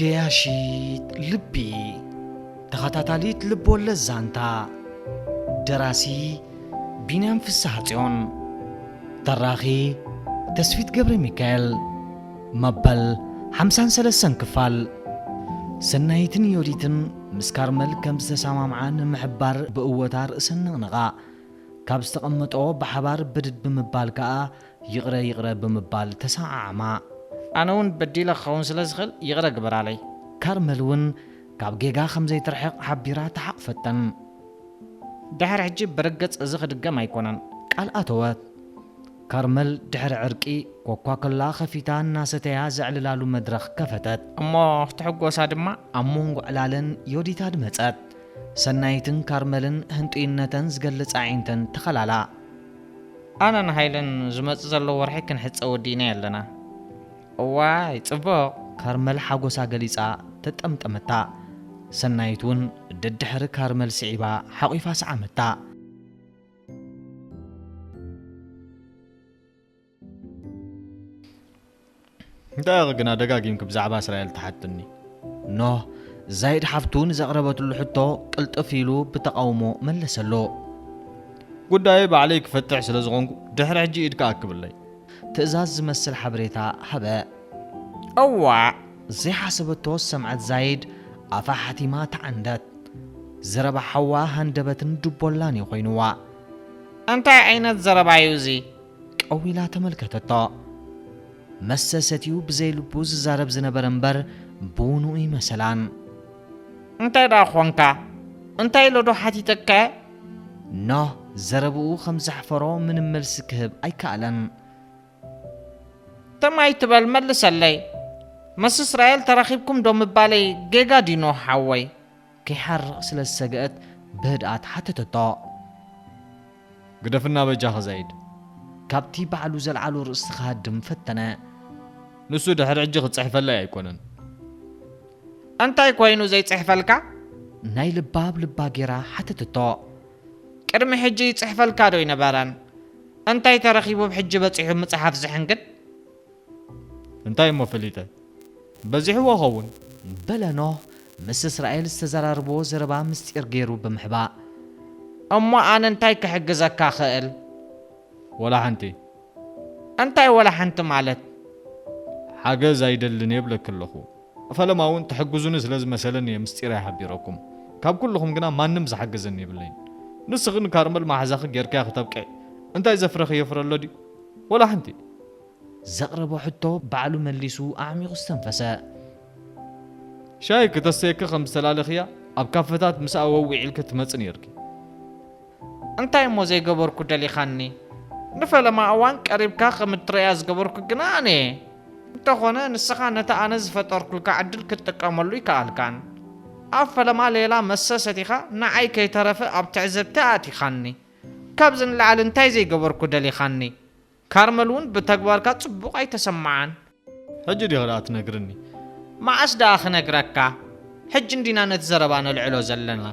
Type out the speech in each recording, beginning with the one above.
ገያሺት ልቢ፣ ተኸታታሊት ልብወለድ ዛንታ። ደራሲ ቢንያም ፍስሃጽዮን። ተራኺ ተስፊት ገብረ ሚካኤል። መበል ሓምሳን ሰለስተን ክፋል። ሰናይትን ዮዲትን ምስ ካርመል ከም ዝተሰማምዓ ንምሕባር ብእወታ ርእሰን ነቕነቓ። ካብ ዝተቐመጦ ብሓባር ብድድ ብምባል ከኣ ይቕረ ይቕረ ብምባል ተሰዓዓማ። ኣነ እውን በዲለ ክኸውን ስለ ዝኽእል ይቕረ ግበራለይ። ካርመል እውን ካብ ጌጋ ከም ዘይትርሕቕ ሓቢራ ተሓቕፈተን። ድሕሪ ሕጂ ብርግጽ እዚ ክድገም ኣይኮነን። ቃል ኣተወት። ካርመል ድሕሪ ዕርቂ ኮኳ ኮላ ከፊታ እናሰተያ ዘዕልላሉ መድረኽ ከፈተት። እሞ ክትሕጎሳ ድማ ኣብ መንጎ ዕላለን ዮዲት ኣድመጸት። ሰናይትን ካርመልን ህንጡይነተን ዝገልጽ ኣዒንተን ተኸላላ። ኣነን ሃይለን ዝመጽእ ዘሎ ወርሒ ክንሕጸ ወዲእና ኣለና። እዋይ፣ ጽቡቕ። ካርመል ሓጎሳ ገሊጻ ተጠምጠመታ። ሰናይት እውን ደድሕሪ ካርመል ስዒባ ሓቒፋ ሰዓመታ። እንታይ ኢኺ ግና ደጋጊምኪ ብዛዕባ እስራኤል ትሓትኒ? ኖህ፣ ዛይድ ሓፍቱ ንዘቕረበትሉ ሕቶ ቅልጥፍ ኢሉ ብተቓውሞ መለሰሉ። ጉዳየይ ባዕለይ ክፈትሕ ስለ ዝኾንኩ ድሕሪ ሕጂ ኢድካ ኣክብለይ። ትእዛዝ ዝመስል ሓበሬታ ሃበ። እዋእ! ዘይሓሰበቶ ዝሰምዐት ዛይድ ኣፋ ሓቲማ ተዓንደት። ዘረባ ሓዋ ሃንደበትን ድቦላን እዩ ኮይንዋ። እንታይ ዓይነት ዘረባ እዩ እዚ? ቀዊላ ተመልከተቶ። መስተ ሰትዩ ብዘይ ልቡ ዝዛረብ ዝነበረ እምበር ብውኑኡ ይመሰላን። እንታይ ደኣ ኾንካ? እንታይ ኢለ ዶ ሓቲተከ? ኖህ ዘረብኡ ከም ዘሕፈሮ ምንም መልሲ ክህብ ኣይከኣለን። ተማይ ትበል መልሰለይ። ምስ እስራኤል ተራኺብኩም ዶ ምባለይ ጌጋ ድዩ ኖህ ሓወይ? ከይሓርቕ ስለ ዝሰግአት ብህድኣት ሓተተቶ። ግደፍና በጃኻ ዛይድ። ካብቲ ባዕሉ ዘልዓሎ ርእሲ ክሃድም ፈተነ። ንሱ ድሕሪ ሕጂ ክጽሕፈለይ ኣይኮነን። እንታይ ኮይኑ ዘይጽሕፈልካ? ናይ ልባ ኣብ ልባ ጌራ ሓተተቶ። ቅድሚ ሕጂ ይጽሕፈልካ ዶ ኣይነበረን? እንታይ ተረኺቡ ብሕጂ በጺሑ ምጽሓፍ ዝሕንግድ? እንታይ እሞ ፈሊጠ? በዚሕዎ ኸውን? በለ ኖህ ምስ እስራኤል ዝተዘራረብዎ ዘረባ ምስጢር ገይሩ ብምሕባእ። እሞ ኣነ እንታይ ክሕግዘካ ክእል? ወላ ሓንቲ። እንታይ ወላ ሓንቲ ማለት? ሓገዝ ኣይደልን እየ እብለኪ ኣለኹ። ፈለማ እውን ትሕግዙኒ ስለ ዝመሰለኒ እየ ምስጢረይ ሓቢረኩም። ካብ ኩልኹም ግና ማንም ዝሓገዘኒ የብለይን። ንስኺ ንካርመል መሓዛኺ ጌርካያ ክተብቅዒ እንታይ ዘፍረኽዮ ፍረ ኣሎ ድዩ? ወላ ሓንቲ። ዘቕረቦ ሕቶ ባዕሉ መሊሱ ኣዕሚቑ ዝተንፈሰ። ሻሂ ክተስተየኪ ከም ዝተላለኽያ ኣብ ካፈታት ምስኣ ወዊዕ ኢልኪ ትመጺ ነይርኪ። እንታይ እሞ ዘይገበርኩ ደሊኻኒ? ንፈለማ እዋን ቀሪብካ ከም እትርእያ ዝገበርኩ ግና ኣነ እየ። እንተኾነ ንስኻ ነቲ ኣነ ዝፈጠርኩልካ ዕድል ክትጥቀመሉ ኣይከኣልካን። ኣብ ፈለማ ሌላ መስተ ሰቲኻ ንዓይ ከይተረፈ ኣብ ትዕዝብቲ ኣእቲኻኒ። ካብዚ ንላዕሊ እንታይ ዘይገበርኩ ደሊኻኒ? ካርመል እውን ብተግባርካ ጽቡቕ ኣይተሰምዓን። ሕጂ ዲኺ ደኣ ትነግርኒ? መዓስ ደኣ ክነግረካ? ሕጂ እንዲና ነቲ ዘረባ ነልዕሎ ዘለና።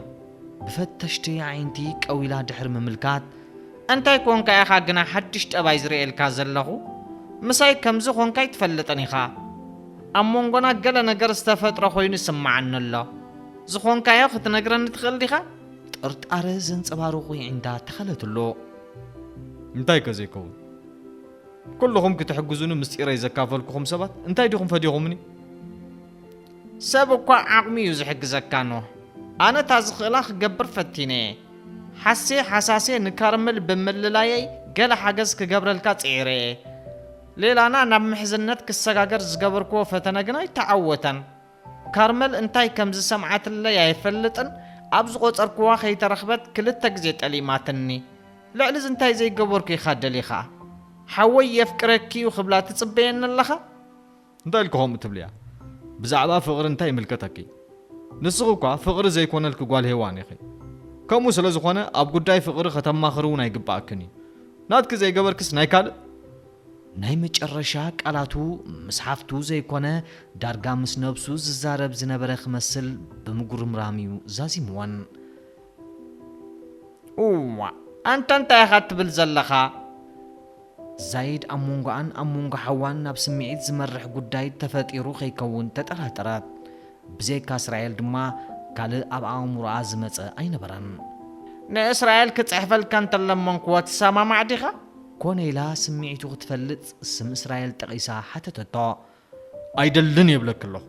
ብፈተሽቲ ኣዒንቲ ቀዊላ ድሕሪ ምምልካት። እንታይ ኮንካ ኢኻ ግና ሓድሽ ጠባይ ዝርእየልካ ዘለኹ? ምሳይ ከምዚ ኾንካ ኣይትፈልጥን ኢኻ። ኣብ መንጎና ገለ ነገር ዝተፈጥረ ኮይኑ ይስምዓኒ ኣሎ። ዝኾንካዮ ክትነግረኒ ትኽእል ዲኻ? ጥርጣረ ዘንጸባርቑ ኣዒንታ ተኸለትሉ። እንታይ ከ ዘይከውን? ኩልኹም ክትሕግዙኒ ምስጢረይ ዘካፈልኩኹም ሰባት እንታይ ዲኹም ፈዲኹምኒ? ሰብ እኳ ዓቕሚ እዩ ዝሕግዘካ ኖህ። ኣነ እታ ዝኽእላ ክገብር ፈቲነ እየ። ሓሴ ሓሳሴ ንካርመል ብምልላየይ ገለ ሓገዝ ክገብረልካ ጽዒረ እየ። ሌላና ናብ ምሕዝነት ክሰጋገር ዝገበርክዎ ፈተነ ግና ኣይተዓወተን። ካርመል እንታይ ከም ዝሰምዓትለይ ኣይፈልጥን፣ ኣብ ዝቖጸርክዋ ከይተረኽበት ክልተ ግዜ ጠሊማትኒ። ልዕሊ እዚ እንታይ ዘይገበርኩ ኢኻ ደሊኻ? ሓወይ የፍቅረኪ እዩ ክብላ ትጽበየኒ ኣለኻ? እንታይ ኢልኪ ከምኡ ትብልያ? ብዛዕባ ፍቕሪ እንታይ ይምልከተኪ? ንስኺ እኳ ፍቕሪ ዘይኮነልኪ ጓል ሄዋን ኢኺ። ከምኡ ስለ ዝኾነ ኣብ ጉዳይ ፍቕሪ ከተማኽሪ እውን ኣይግብኣክን እዩ። ናትኪ ዘይገበርክስ ናይ ካልእ? ናይ መጨረሻ ቃላቱ ምስ ሓፍቱ ዘይኮነ ዳርጋ ምስ ነብሱ ዝዛረብ ዝነበረ ክመስል ብምጉርምራም እዩ ዛዚምወን። እዋ፣ ኣንታ እንታይ ኢኻ ትብል ዘለኻ? ዛይድ ኣብ መንጎኣን ኣብ መንጎ ሓዋን ናብ ስምዒት ዝመርሕ ጉዳይ ተፈጢሩ ከይከውን ተጠራጠረት። ብዘይካ እስራኤል ድማ ካልእ ኣብ ኣእምሮኣ ዝመጸ ኣይነበረን። ንእስራኤል ክጽሕፈልካ እንተለመንክዎ ትሰማማዕ ዲኻ? ኮነ ኢላ ስምዒቱ ክትፈልጥ ስም እስራኤል ጠቒሳ ሓተተቶ። ኣይደልን የብለኪ ኣለኹ።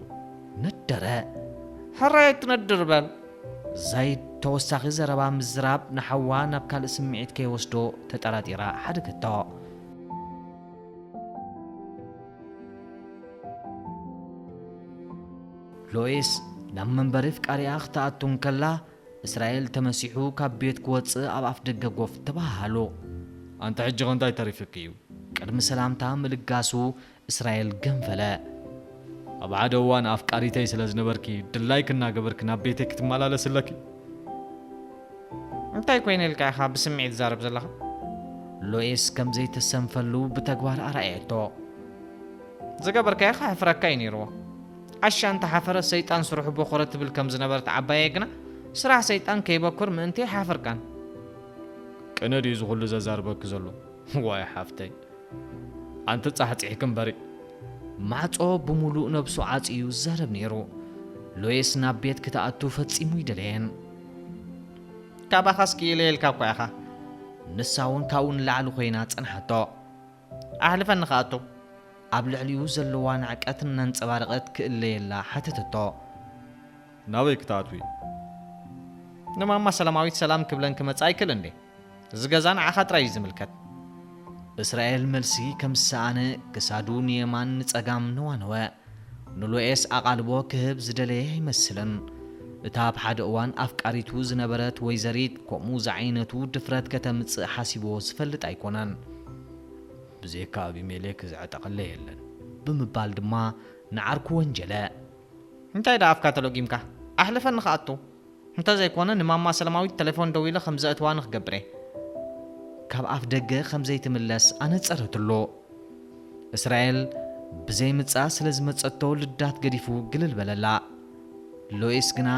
ነደረ። ሕራይ ትነድር በል። ዛይድ ተወሳኺ ዘረባ ምዝራብ ንሓዋ ናብ ካልእ ስምዒት ከይወስዶ ተጠራጢራ ሓደገቶ። ሎይስ ናብ መንበሪ ፍቃሪኣ ክትኣቱ እንከላ፣ እስራኤል ተመሲሑ ካብ ቤት ክወጽእ ኣብ ኣፍ ደገ ጎፍ ተባሃሃሉ። ኣንቲ ሕጂ ኸ እንታይ ተሪፍኪ እዩ? ቅድሚ ሰላምታ ምልጋሱ እስራኤል ገንፈለ። ኣብ ሓደ እዋን ኣፍቃሪተይ ስለ ዝነበርኪ ድላይኪ እናገበርኪ ናብ ቤተይ ክትመላለሲ ኣለኪ። እንታይ ኮይነ ኢልካ ኢኻ ብስምዒት ትዛረብ ዘለኻ? ሎይስ ከም ዘይተሰንፈሉ ብተግባር ኣርኣየቶ። ዝገበርካዮ ከሕፍረካ እዩ ነይርዎ። ዓሻ እንተሓፈረ ሰይጣን ስርሑ ቦኸረ ትብል ከም ዝነበረት ዓባየ ግና፣ ስራሕ ሰይጣን ከይበኩር ምእንቲ ኣይሓፈርካን። ቅነ ድዩ እዚ ኩሉ ዘዛርበኪ ዘሎ? ዋይ ሓፍተይ፣ ኣንቲ ጻሕጺሕኪ እምበሪ። ማዕጾ ብምሉእ ነብሱ ዓጽዩ ዝዛረብ ነይሩ። ሎይስ ናብ ቤት ክትኣቱ ፈጺሙ ይደለየን። ካባኻስ ክኢለ ኢልካ እኳ ኢኻ። ንሳ እውን ካብኡ ንላዕሊ ኮይና ጸንሓቶ። ኣሕልፈኒ ክኣቱ። ኣብ ልዕሊኡ ዘለዋ ንዕቀት እናንጸባረቐት ክእለየላ ሓተተቶ። ናበይ ክትኣትዊ? ንማማ ሰላማዊት ሰላም ክብለን ክመጽእ ኣይክእል እንዴ? እዚ ገዛ ንዓኻ ጥራይ እዩ ዝምልከት። እስራኤል መልሲ ከም ዝሰኣነ ክሳዱ ንየማን ንጸጋም ነዋነወ። ንሎኤስ ኣቓልቦ ክህብ ዝደለየ ኣይመስልን። እታ ኣብ ሓደ እዋን ኣፍቃሪቱ ዝነበረት ወይዘሪት ከምኡ ዝዓይነቱ ድፍረት ከተምጽእ ሓሲብዎ ዝፈልጥ ኣይኮነን። ብዘይካ ኣቢሜሌክ ዘዕጠቐለ የለን። ብምባል ድማ ንዓርኩ ወንጀለ። እንታይ ደኣ ኣፍካ ተሎጊምካ? ኣሕልፈኒ ክኣቱ። እንተዘይኮነ ንማማ ሰላማዊት ተሌፎን ደዊለ ከም ዘእትዋ ንክገብር እየ። ካብ ኣፍ ደገ ከም ዘይትምለስ ኣነጸረትሉ። እስራኤል ብዘይምጻ ስለ ዝመጸቶ ልዳት ገዲፉ ግልል በለላ። ሎይስ ግና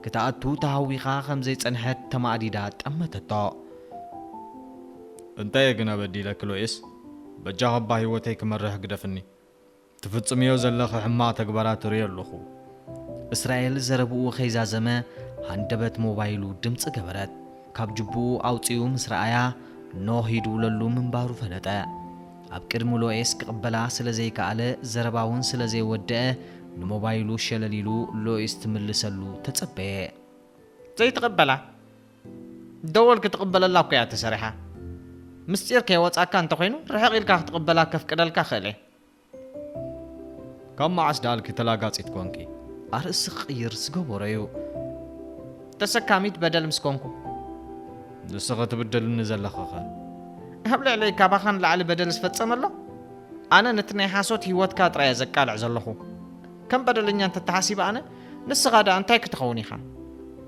ክትኣቱ ተሃዊኻ ከም ዘይጸንሐት ተማእዲዳ ጠመተቶ። እንታይ እየ ግና በዲለኪ ሎይስ? በጃኺ እባ ህይወተይ ክመርሕ ግደፍኒ። ትፍጽምዮ ዘለኺ ሕማቕ ተግባራት እርእዮ ኣለኹ። እስራኤል ዘረብኡ ከይዛዘመ ሃንደበት ሞባይሉ ድምጺ ገበረት። ካብ ጅብኡ ኣውጺኡ ምስ ረኣያ ኖህ ይድውለሉ ምንባሩ ፈለጠ። ኣብ ቅድሚ ሎኤስ ክቕበላ ስለ ዘይከኣለ፣ ዘረባ እውን ስለ ዘይወደአ፣ ንሞባይሉ ሸለል ኢሉ ሎኤስ ትምልሰሉ ተጸበየ። ዘይትቕበላ? ደወል ክትቕበለላ እኮ እያ ተሰሪሓ። ምስጢር ከይወጻካ እንተኾይኑ፣ ርሕቕ ኢልካ ክትቕበላ ከፍቅደልካ ክእል እየ። ካብ መዓስ ደኣልኪ ተላጋጺት ኮንኪ? ኣርእስቲ ክቕይር ዝገበሮ እዩ። ተሰካሚት በደል ምስ ኮንኩ። ንስኺ ትብድልኒ ዘለኺ ኸ? ኣብ ልዕለይ ካባኻ ንላዕሊ በደል ዝፈጸመ ኣሎ? ኣነ ነቲ ናይ ሓሶት ህይወትካ ጥራይ እየ ዘቃልዕ ዘለኹ። ከም በደለኛ እንተተሓሲበ ኣነ፣ ንስኻ ደኣ እንታይ ክትኸውን ኢኻ?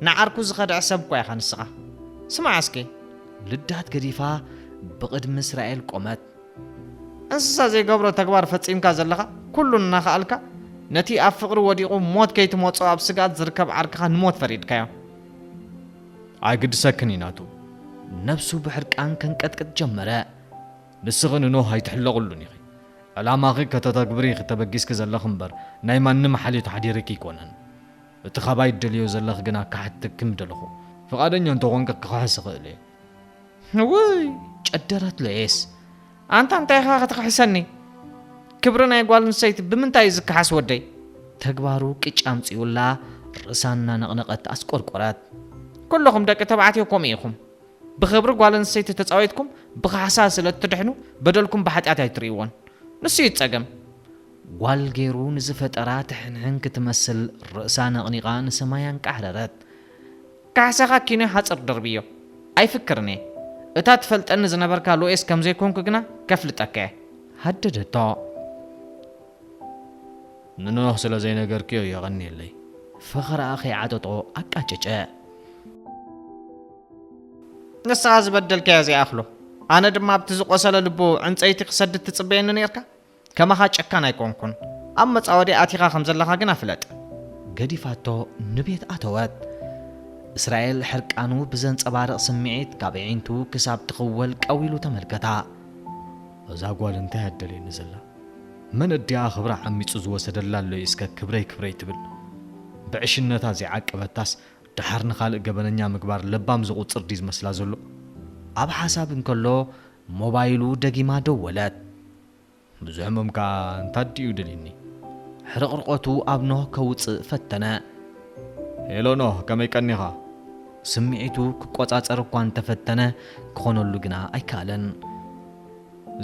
ንዓርኩ ዝኸድዐ ሰብ እኳ ኢኻ ንስኻ። ስማዕ እስኪ። ልዳት ገዲፋ ብቕድሚ እስራኤል ቆመት። እንስሳ ዘይገብሮ ተግባር ፈጺምካ ዘለኻ፣ ኩሉ እናኸኣልካ፣ ነቲ ኣብ ፍቕሪ ወዲቑ ሞት ከይትመጾ ኣብ ስግኣት ዝርከብ ዓርክኻ ንሞት ፈሪድካዮ። ኣይግድሰክን እዩ ናቱ። ነብሱ ብሕርቃን ከንቀጥቅጥ ጀመረ። ንስኺ ንኖህ ኣይትሕለቕሉን ኢኺ። ዕላማኺ ከተተግብሪ ኢኺ ተበጊስኪ ዘለኺ እምበር፣ ናይ ማንም ሓልዮት ሓዲርኪ ኣይኮነን። እቲ ካባይ እትደልዮ ዘለኺ ግና ክሓተኪ ምደለኹ። ፍቓደኛ እንተኾንኪ ክኽሕስ እኽእል እየ። ውይ! ጨደረት ሎኤስ። ኣንታ እንታይ ኢኻ ክትኽሕሰኒ? ክብሪ ናይ ጓል ኣንስተይቲ ብምንታይ እዩ ዝከሓስ ወደይ? ተግባሩ ቅጭ ኣምጺኡላ ርእሳ እናነቕነቐት ኣስቆርቆረት። ኩልኹም ደቂ ተባዕትዮ ከምኡ ኢኹም። ብኽብሪ ጓል ኣንስተይቲ ተጻዊትኩም ብኻሕሳ ስለ እትድሕኑ በደልኩም ብሓጢኣት ኣይትርእይዎን። ንሱ እዩ ጸገም። ጓል ገይሩ ንዝፈጠራ ትሕንሕን ክትመስል ርእሳ ነቕኒቓ ንሰማይ ኣንቃዕረረት። ካሕሳኻ ኪኖ ሓጽር ድርብዮ። ኣይፍክርን እየ። እታ ትፈልጠኒ ዝነበርካ ሎኤስ ከም ዘይኮንኩ ግና ከፍልጠካ እየ። ሃደደቶ። ንኖህ ስለ ዘይነገርክዮ የቐንየለይ። ፈኸራኣ ከይዓጠጦ ኣቃጨጨ። ንስኻ ዝበደልካዮ ዘይኣኽሎ፣ ኣነ ድማ ኣብቲ ዝቖሰለ ልቡ ዕንጸይቲ ክሰድድ ትጽበየኒ ነይርካ? ከማኻ ጨካን ኣይኮንኩን። ኣብ መጻወዲ ኣቲኻ ከም ዘለኻ ግና ፍለጥ። ገዲፋቶ ንቤት ኣተወት። እስራኤል ሕርቃኑ ብዘንጸባርቕ ስምዒት ካብ ኣዒንቱ ክሳብ ትኽወል ቀው ኢሉ ተመልከታ። እዛ ጓል እንታይ ኣደልየኒ ዘላ? መን ኣዲኣ ክብራ ዓሚጹ ዝወሰደላ ኣሎ እዩ እስከ ክብረይ ክብረይ ትብል? ብዕሽነታ ዘይዓቀበታስ፣ ደሓር ንኻልእ ገበነኛ ምግባር ለባም ዝቑጽር ድዩ ዝመስላ ዘሎ? ኣብ ሓሳብ እንከሎ፣ ሞባይሉ ደጊማ ደወለት። ብዙሕ ህሞም ከኣ እንታዲኡ ደልዩኒ? ሕርቕርቆቱ ኣብ ኖህ ከውጽእ ፈተነ። ሄሎ ኖህ፣ ከመይ ቀኒኻ? ስምዒቱ ክቆጻጸር እኳ እንተፈተነ፣ ክኾነሉ ግና ኣይከኣለን።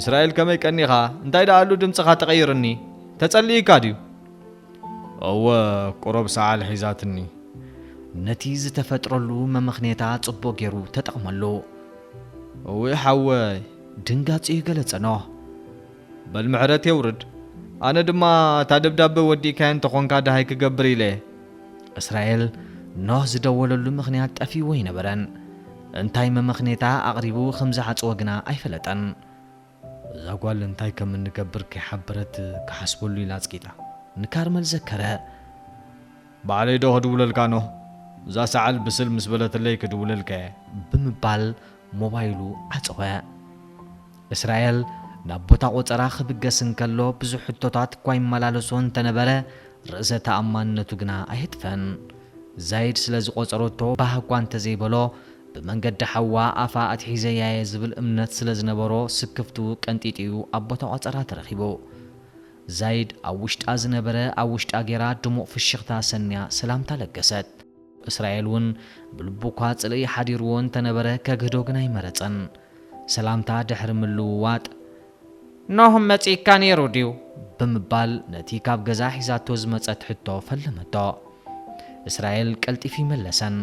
እስራኤል፣ ከመይ ቀኒኻ? እንታይ ደኣሉ ድምጽኻ ተቐይርኒ? ተጸሊእካ ድዩ? እወ፣ ቁሩብ ሰዓል ሒዛትኒ። ነቲ ዝተፈጥረሉ መመኽኔታ ጽቡቕ ገይሩ ተጠቕመሉ። እውይ ሓወይ። ድንጋጺኡ ገለጸ ኖህ። በል ምሕረት የውርድ። ኣነ ድማ እታ ደብዳበ ወዲእካዮ እንተኾንካ ደሃይ ክገብር ኢለ እየ። እስራኤል ኖህ ዝደወለሉ ምኽንያት ጠፊእዎ ኣይነበረን። እንታይ መመኽኔታ ኣቕሪቡ ከም ዝዓጽወ ግና ኣይፈለጠን። እዛ ጓል እንታይ ከም እንገብር ከይሓበረት ክሓስበሉ ኢላ ኣጽቂጣ። ንካርመል ዘከረ። ባዕለይ ዶ ክድውለልካ ኖህ? እዛ ሰዓል ብስል ምስ በለትለይ ክድውለልካ እየ። ብምባል ሞባይሉ ዓጸወ። እስራኤል ናብ ቦታ ቆጸራ ክብገስ እንከሎ ብዙሕ ሕቶታት እኳ ይመላለሶ እንተነበረ ርእሰ ተኣማንነቱ ግና ኣየጥፈን። ዛይድ ስለ ዝቆጸረቶ ባህ እኳ እንተዘይበሎ ብመንገዲ ሓዋ ኣፋ ኣትሒዘያየ ዝብል እምነት ስለ ዝነበሮ ስክፍቱ ቀንጢጥዩ ኣብ ቦታ ቆጸራ ተረኺቡ። ዛይድ ኣብ ውሽጣ ዝነበረ ኣብ ውሽጣ ጌራ ድሙቕ ፍሽኽታ ሰንያ ሰላምታ ለገሰት። እስራኤል እውን ብልቡ እኳ ጽልኢ ሓዲርዎ እንተነበረ ከግህዶ ግን ኣይመረጸን። ሰላምታ ድሕሪ ምልውዋጥ፣ ኖህ መጺእካ ነይሩ ድዩ? ብምባል ነቲ ካብ ገዛ ሒዛቶ ዝመጸት ሕቶ ፈለመቶ። እስራኤል ቀልጢፉ ይመለሰን።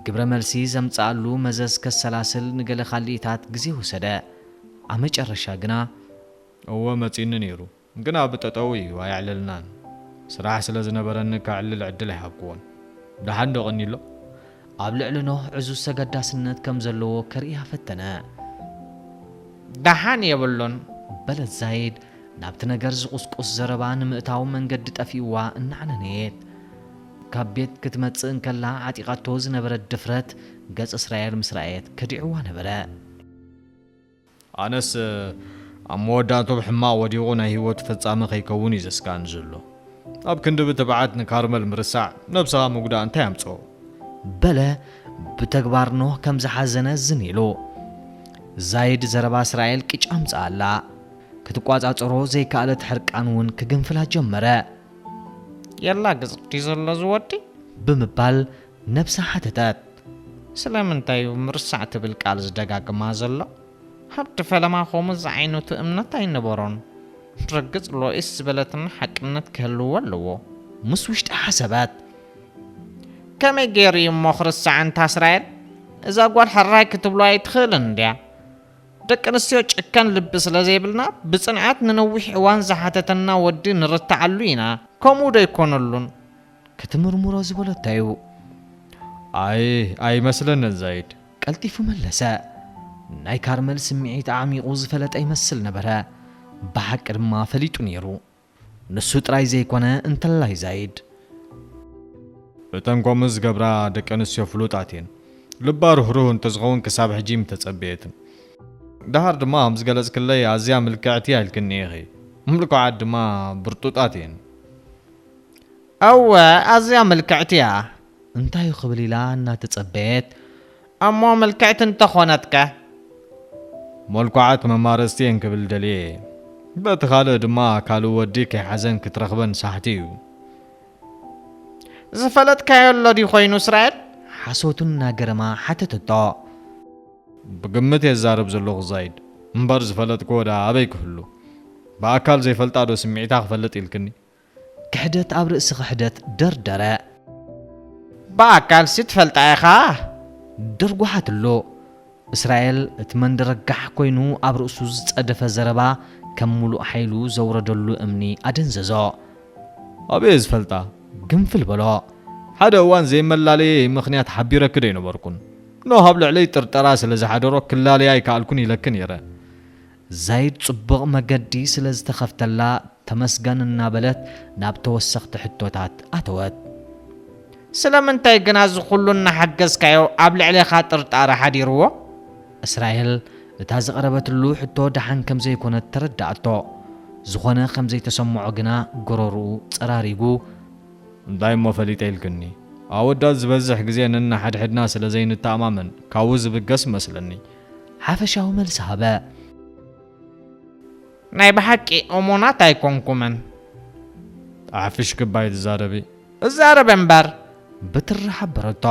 ግብረ መልሲ ዘምጽኣሉ መዘዝ ከሰላስል ንገለ ካልኢታት ግዜ ወሰደ። ኣብ መጨረሻ ግና፣ እወ መጺእኒ ነይሩ። ግና ብጠጠው እዩ፣ ኣየዕለልናን። ስራሕ ስለ ዝነበረኒ ከዕልል ዕድል ኣይሃብክዎን። ደሓን ዶ ቀኒሎ? ኣብ ልዕሊ ኖህ ዕዙዝ ተገዳስነት ከም ዘለዎ ከርእያ ፈተነ። ደሓን የብሉን፣ በለት ዛይድ ናብቲ ነገር ዝቑስቁስ ዘረባ ንምእታው መንገዲ ጠፊእዋ እናዕነነየት። ካብ ቤት ክትመጽእ እንከላ ዓጢቓቶ ዝነበረት ድፍረት ገጽ እስራኤል ምስ ረኣየት ከዲዕዋ ነበረ። ኣነስ ኣብ መወዳእትኡ ብሕማቕ ወዲቑ ናይ ህይወቱ ፍጻመ ከይከውን እዩ ዘስግኣኒ ዘሎ። ኣብ ክንዲ ብትብዓት ንካርመል ምርሳዕ ነብስኻ ምጉዳእ እንታይ ኣምጽኦ? በለ ብተግባር ኖህ ከም ዝሓዘነ ዝን ኢሉ። ዛይድ ዘረባ እስራኤል ቅጫ ኣምጽኣላ። ክትቋጻጸሮ ዘይከኣለት ሕርቃን እውን ክግንፍላ ጀመረ። የላ ግጽ ድዩ ዘሎ ዝወዲ? ብምባል ነብሳ ሓተተት። ስለምንታይ እዩ ምርሳዕ ትብል ቃል ዝደጋግማ ዘሎ? ሃብቲ ፈለማ ከምኡ ዝዓይነቱ እምነት ኣይነበሮን። ርግጽ ሎኢስ ዝበለትና ሓቅነት ክህልዎ ኣለዎ። ምስ ውሽጢ ሓሰበት። ከመይ ገይሩ እዩ እሞ ክርስዓ እንታ እስራኤል? እዛ ጓል ሕራይ ክትብሎ ኣይትኽእልን እንድያ። ደቂ ኣንስትዮ ጨካን ልቢ ስለ ዘይብልና ብጽንዓት ንነዊሕ እዋን ዝሓተተና ወዲ ንርትዓሉ ኢና። ከምኡ ዶ ኣይኮነሉን? ክትምርምሮ ዝበለቶ እዩ። ኣይ ኣይመስለንን ዛይድ። ቀልጢፉ መለሰ። ናይ ካርመል ስምዒት ኣዕሚቑ ዝፈለጠ ይመስል ነበረ። ብሓቂ ድማ ፈሊጡ ነይሩ። ንሱ ጥራይ ዘይኮነ እንተላይ ዛይድ። እተን ከምኡ ዝገብራ ደቂ ኣንስትዮ ፍሉጣት እየን። ልባ ርህሩህ እንተዝኸውን ክሳብ ሕጂ ምተጸበየትን። ደሓር ድማ ከም ዝገለጽክለይ ኣዝያ ምልክዕቲ ኢልክኒ ኢኺ። ምልኩዓት ድማ ብርጡጣት እየን። እወ ኣዝያ ምልክዕቲ እያ። እንታይ ክብል ኢላ እናተጸበየት። እሞ ምልክዕቲ እንተኾነትከ? መልኩዓት መማረጽቲ እየን ክብል ደልየ እየ። በቲ ካልእ ድማ ካልእ ወዲ ከይሓዘን ክትረኽበን ሳሕቲ እዩ። ዝፈለጥካዮ ኣሎ ድዩ ኮይኑ እስራኤል? ሓሶቱ እናገረማ ሓተተቶ። ብግምት እየ ዝዛረብ ዘለኹ ዛይድ። እምበር ዝፈለጥክዎ ደኣ ኣበይ ክህሉ? ብኣካል ዘይፈልጣ ዶ ስምዒታ ክፈልጥ ኢልክኒ? ክሕደት ኣብ ርእሲ ክሕደት ደርደረ። ብኣካልሲ ትፈልጣ ኢኻ? ደርጓሓትሉ። እስራኤል እቲ መንደረጋሕ ኮይኑ ኣብ ርእሱ ዝጸደፈ ዘረባ ከም ምሉእ ሓይሉ ዘውረደሉ እምኒ ኣደንዘዞ። ኣበየ ዝፈልጣ? ግንፍል በሎ። ሓደ እዋን ዘይመላለየ ምኽንያት ሓቢረኪ ዶ ኣይነበርኩን? ኖህ ኣብ ልዕለይ ጥርጠራ ስለ ዝሓደሮ ክላለያ ኣይከኣልኩን ኢለኪ ነይረ። ዛይድ ጽቡቕ መገዲ ስለ ዝተኸፍተላ ተመስገን እናበለት ናብ ተወሰኽቲ ሕቶታት ኣተወት። ስለምንታይ ግና እዚ ኩሉ እናሓገዝካዮ ኣብ ልዕሌኻ ጥርጣረ ሓዲርዎ? እስራኤል እታ ዝቐረበትሉ ሕቶ ደሓን ከም ዘይኮነት ተረዳኣቶ። ዝኾነ ከም ዘይተሰምዖ ግና ጎረርኡ ጸራሪጉ። እንታይ እሞ ፈሊጠ ኢልክኒ? ኣወዳት ዝበዝሕ ግዜ ነንሓድሕድና ስለ ዘይንተኣማመን ካብኡ ዝብገስ መስለኒ። ሓፈሻዊ መልሲ ሃበ። ናይ ብሓቂ እሙናት ኣይኮንኩምን። ኣሕፍሽ ክባይ ትዛረቢ። እዛረብ እምበር። ብትሪ ሓበረቶ።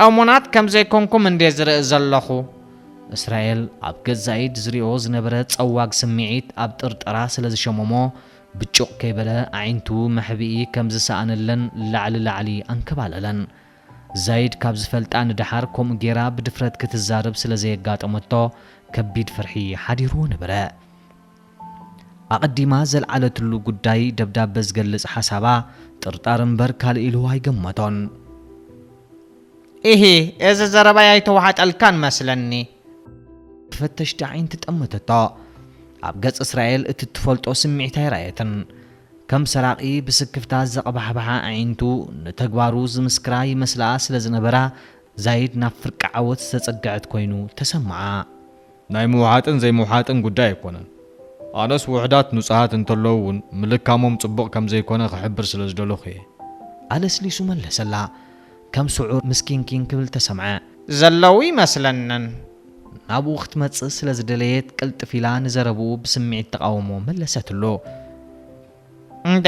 እሙናት ከም ዘይኮንኩም እንዴ ዝርኢ ዘለኹ። እስራኤል ኣብ ገዛኢድ ዝሪኦ ዝነበረ ጸዋግ ስምዒት ኣብ ጥርጠራ ስለ ዝሸመሞ፣ ብጩቕ ከይበለ ኣዒንቱ መሕብኢ ከም ዝሰኣነለን ላዕሊ ላዕሊ ኣንከባለለን። ዛይድ ካብ ዝፈልጣ ንደሓር ከምኡ ጌራ ብድፍረት ክትዛረብ ስለ ዘየጋጠመቶ፣ ከቢድ ፍርሒ ሓዲርዎ ነበረ። ኣቐዲማ ዘልዓለትሉ ጉዳይ ደብዳበ ዝገልጽ ሓሳባ ጥርጣር እምበር ካልእ ኢሉ ኣይገመቶን። ኢሂ፣ እዚ ዘረባይ ኣይተዋሓጠልካን መስለኒ። ብፈተሽቲ ኣዒንቲ ጠመተቶ። ኣብ ገጽ እስራኤል እቲ ትፈልጦ ስምዒት ኣይረኣየትን። ከም ሰራቒ ብስክፍታ ዘቕባሕብሓ ኣዒንቱ ንተግባሩ ዝምስክራ ይመስላ ስለ ዝነበራ፣ ዛይድ ናብ ፍርቂ ዓወት ዝተጸግዐት ኮይኑ ተሰምዓ። ናይ ምውሓጥን ዘይምውሓጥን ጉዳይ ኣይኮነን። ኣነስ ውሑዳት ንጹሃት እንተለዉ እውን ምልካሞም ጽቡቕ ከም ዘይኮነ ክሕብር ስለ ዝደለኹ እየ። ኣለስሊሱ መለሰላ። ከም ስዑር ምስኪንኪን ክብል ተሰምዐ። ዘለዉ ይመስለንን። ናብኡ ክትመጽእ ስለ ዝደለየት ቅልጥፍ ኢላ ንዘረብኡ ብስምዒት ተቓውሞ መለሰትሉ። እንዴ፣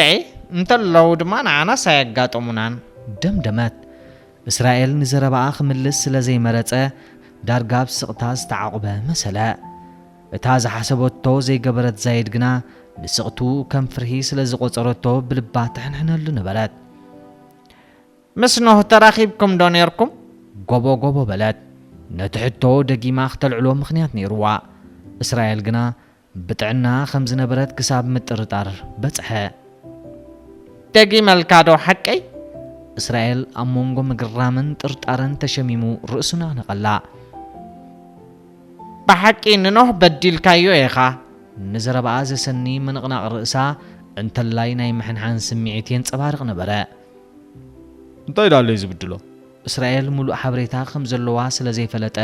እንተለዉ ድማ ንዓናስ ኣየጋጠሙናን። ደምደመት። እስራኤል ንዘረባኣ ክምልስ ስለ ዘይመረጸ፣ ዳርጋ ብስቕታ ዝተዓቑበ መሰለ። እታ ዝሓሰበቶ ዘይገበረት ዛይድ ግና፣ ንስቕቱ ከም ፍርሂ ስለ ዝቖጸረቶ ብልባ ትሕንሕነሉ ነበረት። ምስ ኖህ ተራኺብኩም ዶ ኔርኩም? ጎቦ ጎቦ በለት። ነቲ ሕቶ ደጊማ ክተልዕሎ ምኽንያት ነይርዋ። እስራኤል ግና ብጥዕና ከም ዝነበረት ክሳብ ምጥርጣር በጽሐ። ደጊመልካ ዶ ሓቀይ? እስራኤል ኣብ መንጎ ምግርራምን ጥርጣረን ተሸሚሙ ርእሱ ነቕነቐላ። ብሓቂ ንኖህ በዲልካዮ ኢኻ። ንዘረባኣ ዘሰኒ ምንቕናቕ ርእሳ እንተላይ ናይ ምሕንሓን ስምዒት የንጸባርቕ ነበረ። እንታይ ደኣለይ ዝብድሎ? እስራኤል ምሉእ ሓበሬታ ከም ዘለዋ ስለ ዘይፈለጠ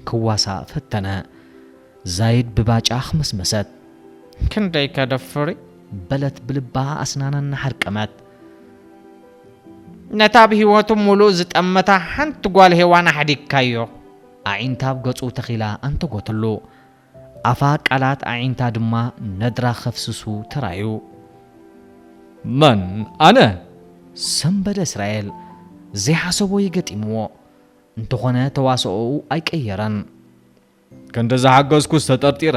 ክዋሳእ ፈተነ። ዛይድ ብባጫ ኣኽመስመሰት። ክንደይ ከደፍሪ? በለት ብልባ ኣስናና እናሓርቀመት። ነታ ብህይወቱ ምሉእ ዝጠመታ ሓንቲ ጓል ሄዋን ኣሕዲግካዮ። ኣዒንታ ኣብ ገጹ ተኺላ ኣንተጎተሉ። ኣፋ ቃላት ኣዒንታ ድማ ነድራ ከፍስሱ ተራዩ። መን? ኣነ? ሰንበደ እስራኤል። ዘይሓሰቦ እዩ ገጢምዎ። እንተኾነ ተዋስኦኡ ኣይቀየረን። ክንዲ ዝሓገዝኩስ ተጠርጢረ።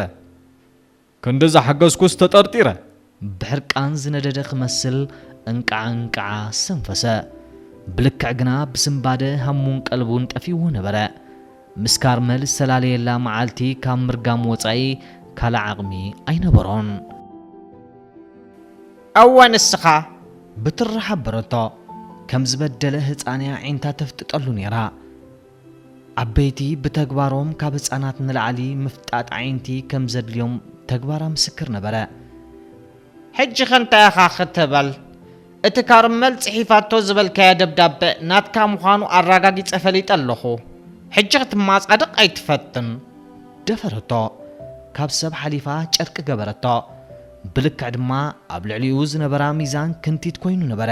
ክንዲ ዝሓገዝኩስ ተጠርጢረ። ብሕርቃን ዝነደደ ክመስል እንቃዓ እንቃዓ ሰንፈሰ። ብልክዕ ግና ብስንባደ ሃሙን ቀልቡን ጠፊእዎ ነበረ። ምስ ካርመል ዝተላለየላ መዓልቲ ካብ ምርጋም ወጻኢ ካልእ ዓቕሚ ኣይነበሮን። እወ ንስኻ። ብትሪ ሓበረቶ። ከም ዝበደለ ህጻን እያ ኣዒንታ ተፍጥጠሉ ነይራ። ዓበይቲ ብተግባሮም ካብ ህጻናት ንላዕሊ ምፍጣጥ ኣዒንቲ ከም ዘድልዮም ተግባራ ምስክር ነበረ። ሕጂ ከ እንታይ ኢኻ ክትበል? እቲ ካርመል ጽሒፋቶ ዝበልካዮ ደብዳበ ናትካ ምዃኑ ኣረጋጊጸ ፈሊጠ ኣለኹ። ሕጂ ክትመጻደቕ ኣይትፈትን። ደፈረቶ። ካብ ሰብ ሓሊፋ ጨርቂ ገበረቶ። ብልክዕ ድማ ኣብ ልዕሊኡ ዝነበራ ሚዛን ክንቲት ኮይኑ ነበረ።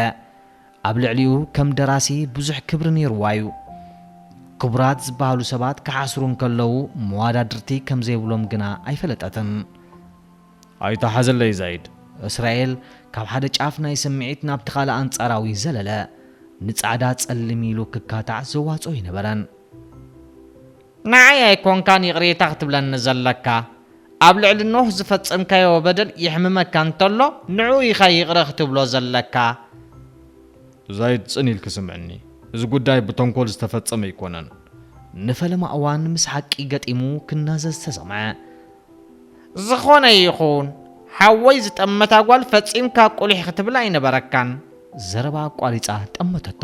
ኣብ ልዕሊኡ ከም ደራሲ ብዙሕ ክብሪ ነይርዋ እዩ። ክቡራት ዝበሃሉ ሰባት ክሓስሩ እንከለዉ መዋዳድርቲ ከም ዘይብሎም ግና ኣይፈለጠትን። ኣይተሓዘለይ ዛይድ። እስራኤል ካብ ሓደ ጫፍ ናይ ስምዒት ናብቲ ካልእ ኣንጻራዊ ዘለለ። ንጻዕዳ ጸልም ኢሉ ክካታዕ ዘዋጽኦ ኣይነበረን። ንዓይ ኣይኮንካን ይቕሬታ ክትብለኒ ዘለካ። ኣብ ልዕሊ ኖህ ዝፈጸምካዮ በደል የሕምመካ እንተሎ፣ ንዕኡ ኢኻ ይቕረ ክትብሎ ዘለካ። ዛይድ ጽን ኢልኪ ስምዕኒ። እዚ ጉዳይ ብተንኮል ዝተፈጸመ ኣይኮነን። ንፈለማ እዋን ምስ ሓቂ ገጢሙ ክናዘዝ ተሰምዐ። ዝኾነ ይኹን፣ ሓወይ ዝጠመታ ጓል ፈጺምካ ቁሊሕ ክትብላ ኣይነበረካን። ዘረባ ኣቋሪጻ ጠመተቶ።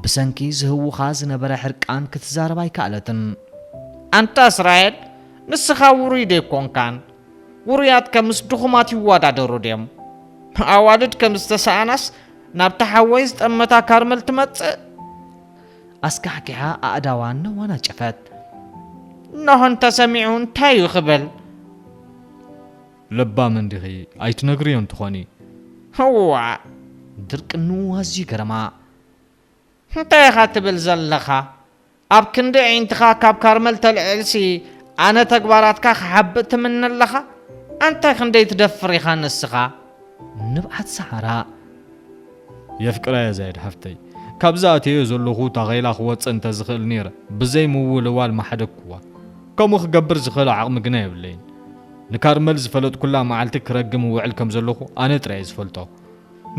ብሰንኪ ዝህውኻ ዝነበረ ሕርቃን ክትዛረብ ኣይከኣለትን። ኣንታ እስራኤል፣ ንስኻ ውሩይ ዶ ኣይኮንካን? ውሩያት ከምስ ድኹማት ይወዳደሩ ድዮም? ኣዋልድ ከም ዝተሰኣናስ ናብቲ ሓወይ ዝጠመታ ካርመል ትመጽእ? ኣስካሕኪሓ ኣእዳዋ ነዋናጨፈት። ኖህ እንተሰሚዑ እንታይ እዩ ክብል? ለባም እንዲኺ፣ ኣይትነግርዮን ትኾኒ። እዋእ፣ ድርቅንኡ ኣዝዩ ገረማ። እንታይ ኢኻ ትብል ዘለኻ? ኣብ ክንዲ ኣዒንትኻ ካብ ካርመል ተልዕልሲ ኣነ ተግባራትካ ክሓብእ ትምነ ኣለኻ? ኣንታይ ክንደይ ትደፍር ኢኻ ንስኻ? ንብዓት ሰሓራ። የፍቅራ እየ ዛይድ ሓፍተይ። ካብዛ ኣትየዮ ዘለኹ ታኸይላ ክወፅእ እንተዝኽእል ነይረ፣ ብዘይ ምውልዋል ምሓደግኩዋ። ከምኡ ክገብር ዝኽእል ዓቕሚ ግና የብለይን። ንካርመል ዝፈለጥኩላ መዓልቲ ክረግም እውዕል ከም ዘለኹ ኣነ ጥራይ እየ ዝፈልጦ።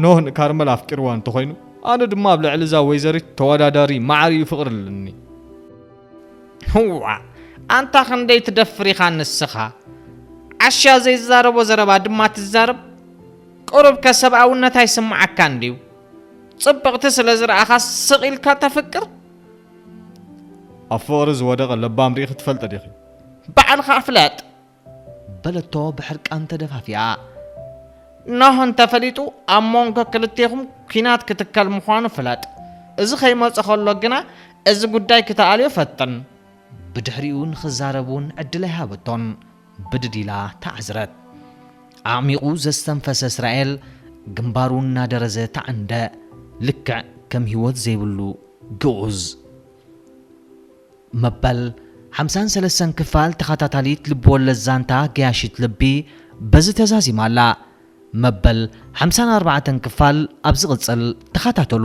ኖህ ንካርመል ኣፍቂርዋ እንተኾይኑ፣ ኣነ ድማ ኣብ ልዕሊ እዛ ወይዘሪት ተወዳዳሪ ማዕሪኡ ፍቕሪ ኣለኒ። ህዋ፣ ኣንታ ክንደይ ትደፍር ኢኻ ንስኻ? ዓሻ ዘይዛረቦ ዘረባ ድማ ትዛረብ? ቁሩብ ከ ሰብኣውነት ኣይስምዓካን ድዩ? ጽብቕቲ ስለ ዝረኣኻ ስቕ ኢልካ ተፍቅር? ኣብ ፍቕሪ ዝወደቐ ለባም ርኢኺ ትፈልጢ ዲኺ? ባዕልኻ ፍለጥ። በለቶ ብሕርቃን ተደፋፊኣ። ኖህ እንተፈሊጡ ኣብ መንጎ ክልቴኹም ኲናት ክትከል ምዃኑ ፍለጥ። እዚ ከይመጾ ከሎ ግና እዚ ጉዳይ ክተኣልዮ ፈትን። ብድሕሪኡ ንኽዛረብ እውን ዕድል ኣይሃበቶን። ብድድ ኢላ ተዓዝረት። ኣዕሚቑ ዘስተንፈሰ እስራኤል ግንባሩ እናደረዘ ተዓንደ። ልክዕ ከም ህይወት ዘይብሉ ግኡዝ። መበል ሓምሳን ሰለስተን ክፋል ተኸታታሊት ልብወለድ ዛንታ ገያሺት ልቢ በዚ ተዛዚማ ኣላ። መበል ሓምሳን ኣርባዕተን ክፋል ኣብ ዝቕጽል ተኸታተሉ።